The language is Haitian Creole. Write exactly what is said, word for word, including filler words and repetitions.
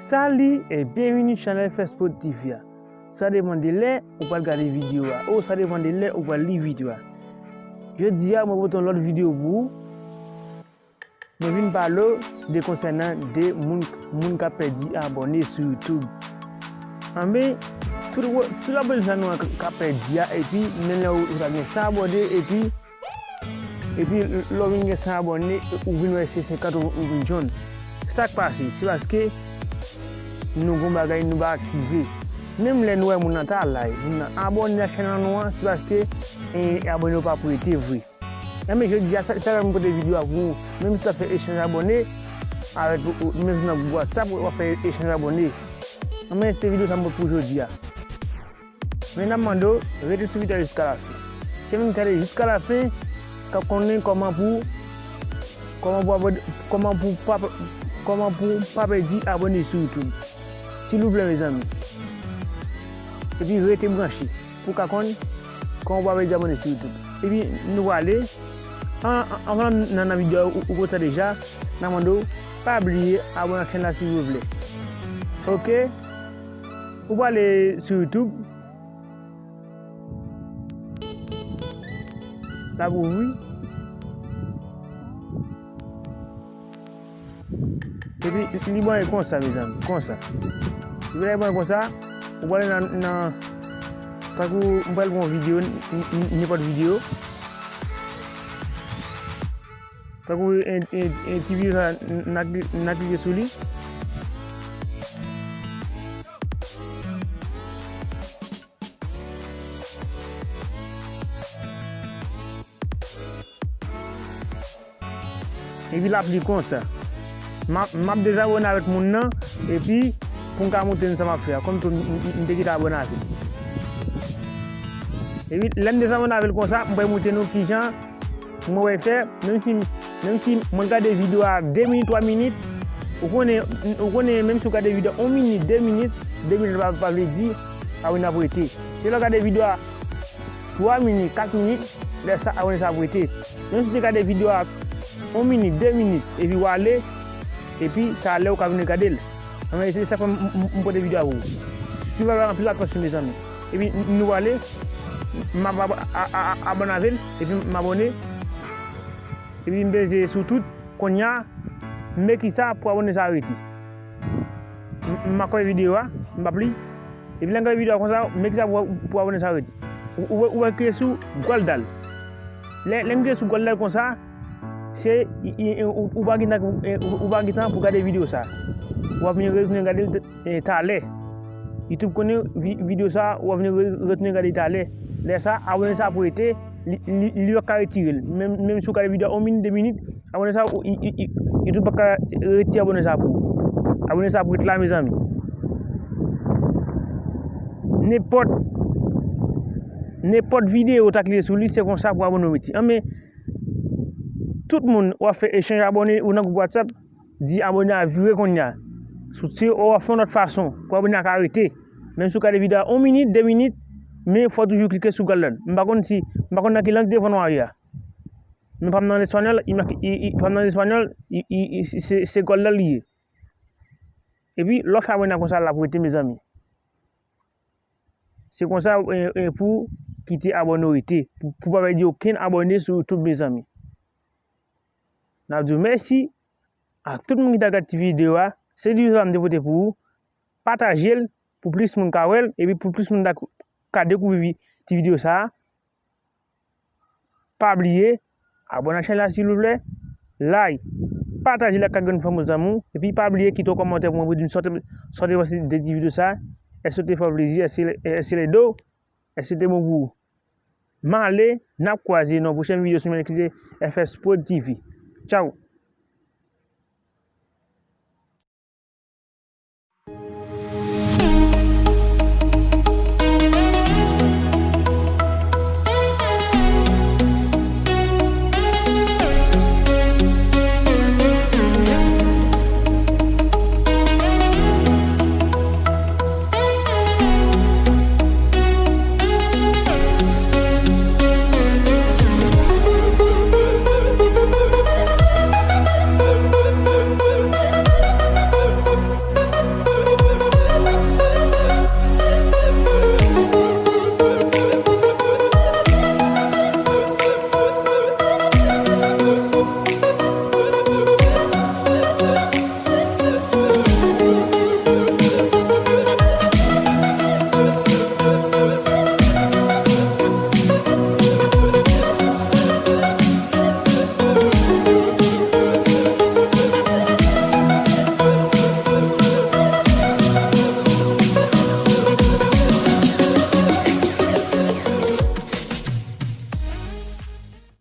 Salut et bienvenue sur F S Prod T V a. Sa depann de lè ou pral gade videyo a. Ou sa depann de lè ou pral li videyo a. Jodi a, mwen pote yon lòt videyo pou ou. Mwen vin pale w de konsènan de moun, moun k ap pèdi abòne sou YouTube. Anben, tout, tout abòne sa nou an k ap pèdi a, epi menm lè ou, ou ta gen san abòne, epi, epi lè w vin gen san abòne, ou vin wè se senkant ou, ou vin jwenn. Sa k pase? Se paske nou gon bagay nou pa aktive. Menm lè nou wè moun nan ta like, moun nan abòne ak chèn an nou an, se paske, e, abòne yo pa prete vre. Enben, jodi a, sa, sa fè m pote videyo a pou ou. Menm si w ap fè echanj abòne avèk ou, ou, menm si nan gwoup WhatsApp, w ap fè echanj abòne. Enben, se videyo sa m pote pou jodi a. Men n ap mande w, rete sou videyo a jiska lafen. Se moun ki gade jiska lafen, k ap konnen kòman pou, kòman pou abòne, kòman pou pa, kòman pou pa pèdi abòne sou YouTube. Silvouplè, mezanmi. Epi rete branche pou w ka konn kòman w ap abòne sou YouTube. Epi nou prale, an, an, anvan nan, nan videyo a, ou, ou konn sa deja, n a mande w, pa bliye abòne ak chèn la silvouplè. Oke? Ou prale sou YouTube. L ap ouvri. Epi li ban e konsa, mezanmi, konsa. Epi lè li ban e konsa, ou prale nan, nan, tankou m pral pran yon videyo, n-, n-, nenpòt videyo. Tankou en, en, en ti videyo sa, n-, n a kli-, n a klike sou li. Epi l ap li konsa. M ap, m ap dezabòne avèk moun nan, epi pou m ka montre nou sa m ap fè a, kòm m, m, m, m te gentan abòne avè l. Epi lè m dezabòne avè l konsa, m pral montre nou kijan mwen wè fè, menm si, menm si mwen gade videyo a de minit, twa minit, ou konnen, ou konnen menm si w gade videyo a yon minit, de minit, de minit pa, pa vle di abòne ap rete. Se lè w gade videyo a twa minit, kat minit, lè sa abòne sa ap rete. Menm si w te gade videyo a yon minit, de minit, epi w ale, epi talè ou ka vin regade l. Anben, se sa k fè m, m, m pote videyo a pou ou. Swiv avèk anpil atansyon, mezanmi. Epi n-, nou prale, m ap ab-, a, a, a, abòne avè l, epi m abòne, epi m peze sou tout, kounye a, m ekri sa pou abòne sa rete. M, m ap kanpe videyo a, m ap li. Epi lè m kanpe videyo a konsa, m ekri sa pou, pou abòne sa rete. Ou, ou, ou pral klike sou gòl dal. Lè, lè m klike sou gòl dal konsa, se, i, i, ou, ou pa gentan, ou, ou pa gentan pou gade videyo sa. W ap vin retounen gade l, e, talè. YouTube konnen vi-, videyo sa, w ap vin re-, retounen gade talè. Lè sa, abòne sa ap rete, li, li, li p ap ka retire l. Menm, menm si w gade videyo a yon minit, de minit, abòne sa, i, i, i, YouTube p ap ka retire abòne sa pou ou. Abòne sa ap ret la, mezanmi. Nenpòt, nenpòt videyo w ta klike sou li, se konsa pou abòne w rete. Anben, tout moun w ap fè echanj abòne ou nan gwoup WhatsApp, di abòne a vire kounye a. Sou ti w ap fè yon lòt fason pou abòne a ka rete. Menm si w gade videyo a yon minit, de minit, men fò w toujou klike sou gòl dal. M pa konn si, m pa konn nan ki lang telefòn ou a ye a. Men pa m nan espanyòl, i, i, i, pa m nan espanyòl, i, i, i, se, se gòl dal li ye. Epi, lè w fè abòne a konsa, l ap rete, mezanmi. Se konsa, e, e, pou kite abòne w rete, pou, pou pa pèdi okenn abòne sou YouTube, mezanmi. N ap di w mèsi a tout moun ki ta gade ti videyo a. Se videyo sa m te pote pou ou. Pataje l pou plis moun ka wè l, epi pou plis moun ta, ka dekouvri ti videyo sa a. Pa bliye, abòne ak chèn la silvouplè, like, pataje l ak kat grenn fanmi w, zanmi w, epi pa bliye kite yon kòmantè pou mwen pou di m sa w te, sa w te panse de ti videyo sa a, èske te fè w plezi, èske, èske l ede w, èske te bon pou ou. M ale, n ap kwaze nan yon pwochèn videyo sou menm ki se F S Prod T V. Tchaw!